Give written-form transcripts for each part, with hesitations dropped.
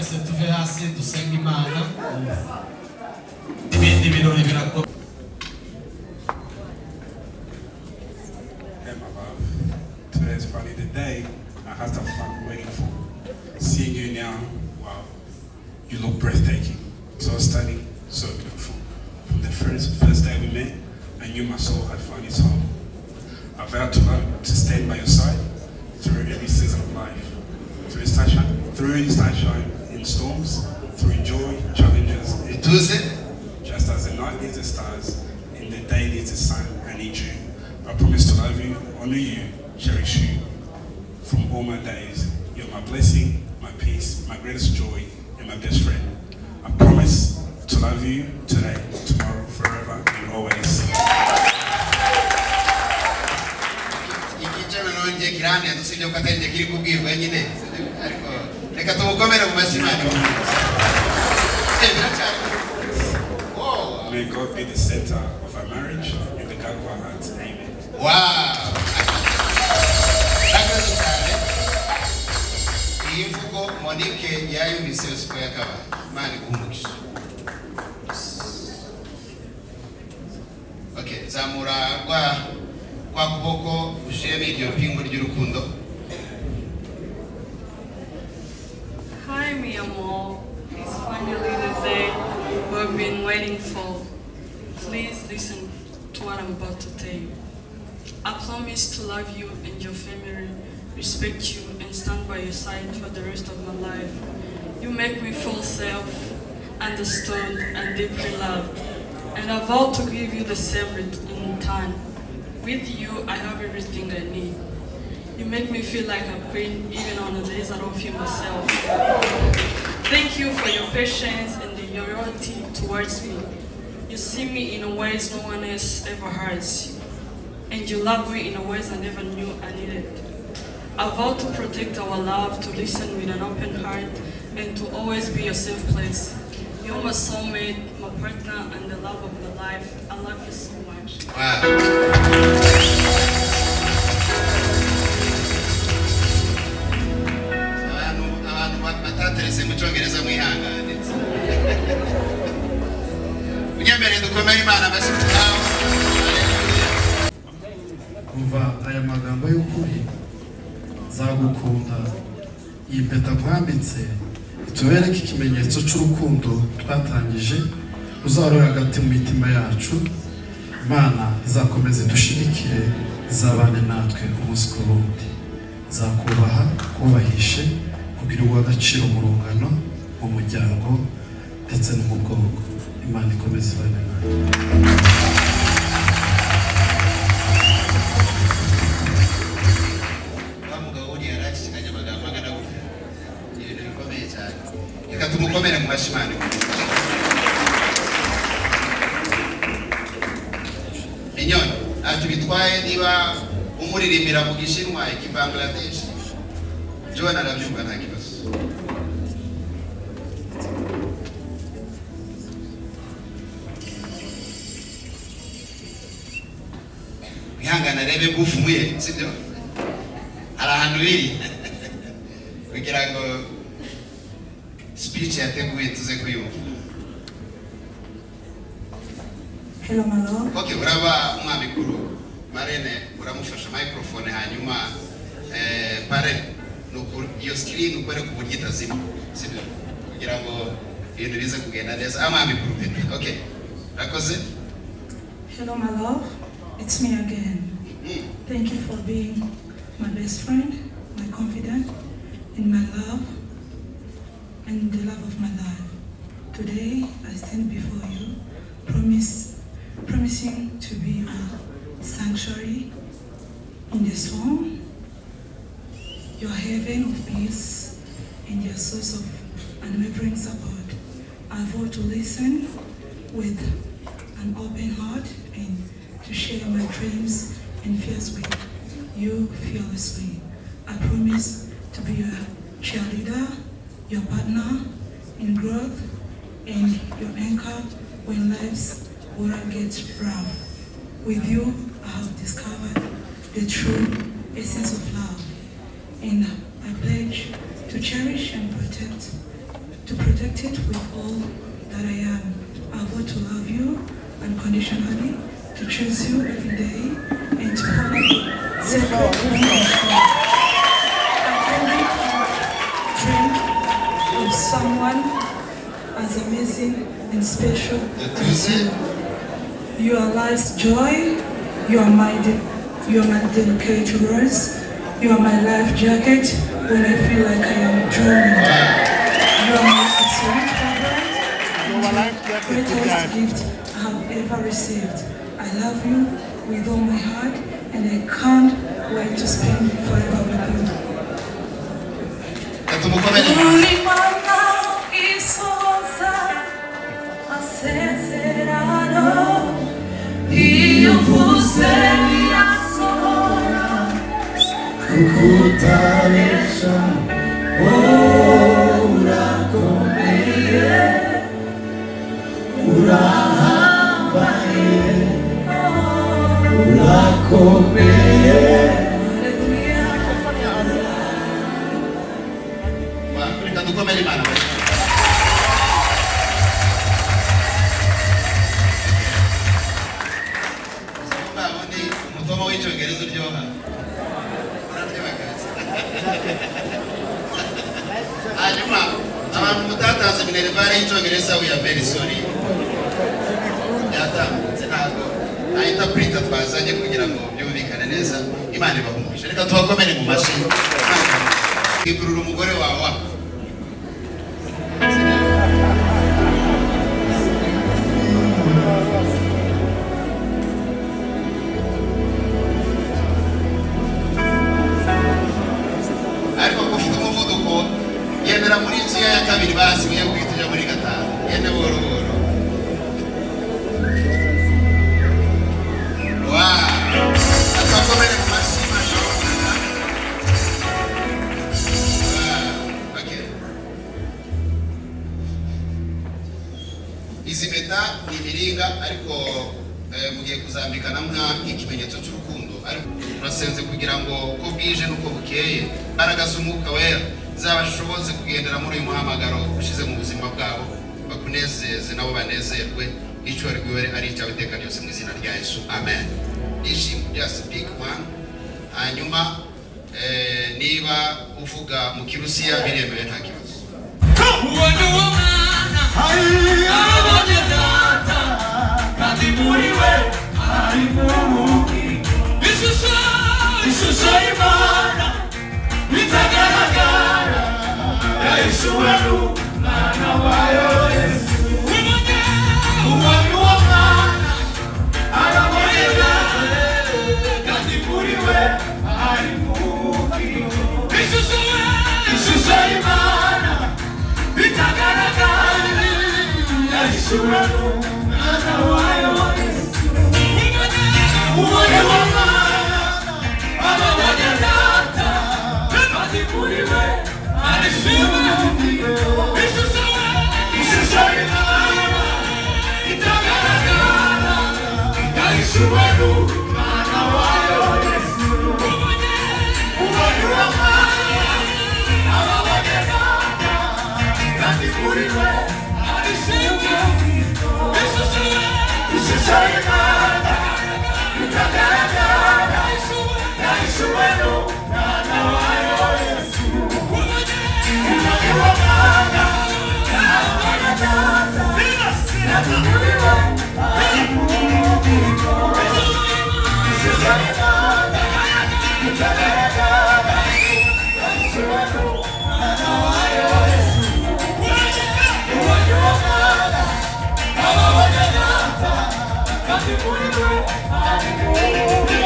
twese tuve hasi dusenga Imana ibindi birori birakora. Today's probably the day I have to find waiting for. Seeing you now, wow, you look breathtaking, so stunning, so beautiful. From the first day we met, I knew my soul had found its home. I vowed to stand by your side through every season of life, through sunshine in storms, through joy, challenges. Just as the night needs the stars, and the day needs the sun, I need you. I promise to love you, honor you, cherish you from all my days. You're my blessing, my peace, my greatest joy, and my best friend. I promise to love you today, tomorrow, forever, and always. May God be the center of our marriage and the God of our hearts. Amen. Wow! Monique yayo miseo siku ya kawa mani kumukish. Okay, zamura kwa kuboko usheme iryo pingo ry'urukundo. Hi, mi amor. It's finally the day we've been waiting for. Please listen to what I'm about to tell you. I promise to love you and your family, respect you, and stand by your side for the rest of my life. You make me feel safe, understood, and deeply loved. And I vow to give you the same in time. With you, I have everything I need. You make me feel like a queen, even on the days I don't feel myself. Thank you for your patience and your loyalty towards me. You see me in ways no one else ever has. And you love me in ways I never knew I needed. I vow to protect our love, to listen with an open heart, and to always be your safe place. You're my soulmate, my partner, and the love of my life. I love you so much. Wow. Umva aya magambo y'ukuri zagukunda iyi mpeta kwambitse itubereke ikimenyetso cy'urukundo twatangije uzarora hagati mu mitima yacu. Imana izakomeze dushigikire, izabane natwe umunsi ku wundi, izakubaha, kubahishe, kugira uw'agaciro mu rungano, mu muryango ndetse no mu bwoko. Imana ikomeze ibane natwe. Tumukomere mu mashimane. Minyoni, ati bitwaye niba umuririmbira mu Gishinwa ikibangladesh. John arabyumva nta kibazo. Bihangana rebe gufumuye, sibyo? Hari ahantu biri. Kugira ngo speech yateguye tuze kuyumva. Hello, my love. Okay, uraba mwabikuru Marene uramufasha microphone hanyuma pare nuko iyo screen ukore ku buryo itazima, sibyo? Kugira ngo ibintu bize kugenda neza. Amwabikuru pepe. Okay. Rakoze. Hello, my love. It's me again. Thank you for being my best friend, my confidant, and my love, and the love of my life. Today, I stand before you, promising to be your sanctuary in this home, your haven of peace, and your source of unwavering support. I vow to listen with an open heart and to share my dreams and fears with you fearlessly. I promise to be your cheerleader, your partner in growth, and your anchor when life's world gets rough. With you, I have discovered the true essence of love, and I pledge to cherish and protect, protected with all that I am. I vow to love you unconditionally, to choose you every day, and to honor the sacred woman of God. I only dream of someone as amazing and special as you. You are life's joy. You are my delicate rose. You are my life jacket when I feel like I am drowning. You are my absolute favorite, the greatest gift I have ever received. I love you with all my heart, and I can't wait to spend forever with you. Kukutanisha urakomeye urahambaye urakomeye. Reka dukomere Imana. Ni umutomo w'icyongereza uryoha. Hanyuma abantu mutataze minervare y'icyongereza we are very sorry. Yatambutse ntabwo interpreter twazanye kugira ngo byumvikane neza. Imana ibahumurishe. Reka tubakomere mu mashyi. Ikurura umugore wawe. Muri nziya ya kabiri basigaye kwitujya muri gatanu yene boro boro. Wow, atakomere mu mashima shobora. Okay. Izi meta ni miringa ariko mugiye kuzambikana nk'ikimenyetso cy'urukundo, ariko turasenze kugira ngo ko bwije nuko bukeye baragaza umwuka wera zabashoboze kugendera muri uyu muhamagaro ushize mu buzima bwabo, bakunezeze nabo banezerwe, icyo rwibere ari icyawe iteka ryose mu izina rya Yesu, amen. Ishimwe just big one. Hanyuma niba uvuga mu Kirusiya biremewe nta kibazo. Uwone w'umwana abonye data kandi muri we ari mubuki ishusho y'Imana bitagaragara yahishuwe n'umwana wayo Yesu. Uwone w'umwana abonye data kandi muri we ari mubuki ishusho y'Imana bitagaragara yahishuwe n'umwana wayo Yesu. Uwone w'umwana abonye data kandi muri we ari mubuki ishusho y'Imana bitagaragara yahishuwe n'umwana wayo Yesu. Uwone w'umwana abonye data kandi muri we ari mubuki ishusho y'Imana bitagaragara yahishuwe n'umwana wayo Yesu. Uwone w'umwana abonye data kandi muri we ari mubuki ishusho y'Imana bitagaragara yahishuwe n'umwana wayo Yesu. Uwone w'umwana abonye data kandi muri we ari mubuki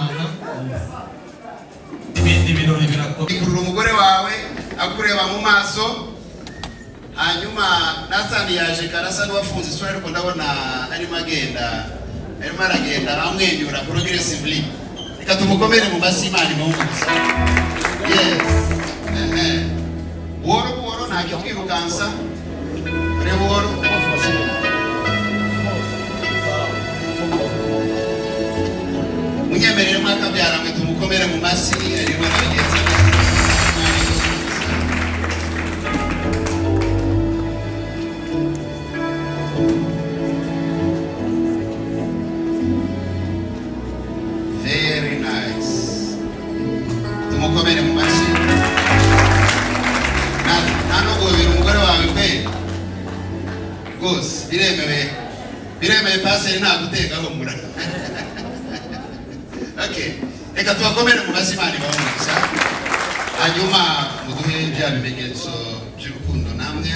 imana ibindi birori birakomeye ikurura umugore wawe akureba mu maso hanyuma Nathan yaje karasa n'uwafunze isura ariko ndabona arimo aragenda amwenyura progressively reka tumukomere mu mashyi Imana imumuze yes buhoro ntacyo kwirukansa ure buhoro munyemerere mwakabyara mwe tumukomere mu mashyi arimo arabigenza very nice tumukomere mu mashyi nano gobera umugore wawe pe rwose biremewe paseri nta gutegaho mura okay reka tubakomere mu mashyi Imana ibahumuriza hanyuma muduhe bya bimenyetso by'urukundo namwe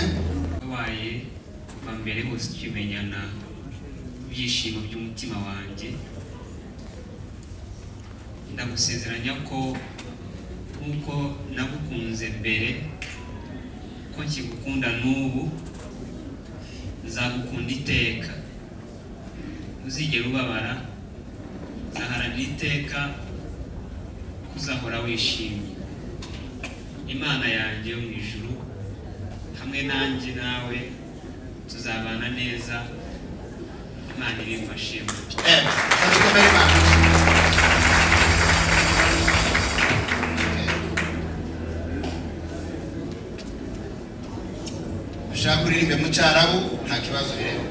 wabaye kuva mbere hose tukimenyana ibyishimo by'umutima wanjye ndagusezeranya ko nkuko nagukunze mbere ko nkigukunda n'ubu nzagukunda iteka uzigera ubabara nzaharanira iteka kuzahora wishimye Imana yanjye yo mu ijuru hamwe nanjye nawe tuzabana neza Imana ibimfashemo ushaka kuririmbe mu cyarabu nta kibazo bireba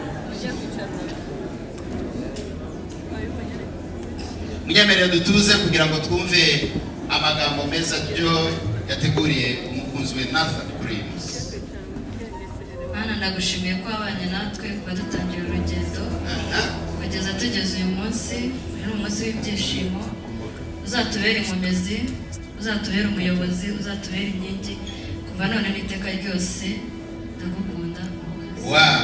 munyemerere dutuze kugira ngo twumve amagambo meza byo yateguriye umukunzi we Nathan kuri uyu munsi Mana ndagushimiye ko wabanye natwe kuva dutangira urugendo kugeza tugeze uyu munsi ni umunsi w'ibyishimo uzatubera inkomezi uzatubera umuyobozi uzatubera inkingi kuva none n'iteka ryose ndagukunda wow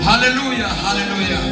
haleluya haleluya haleluya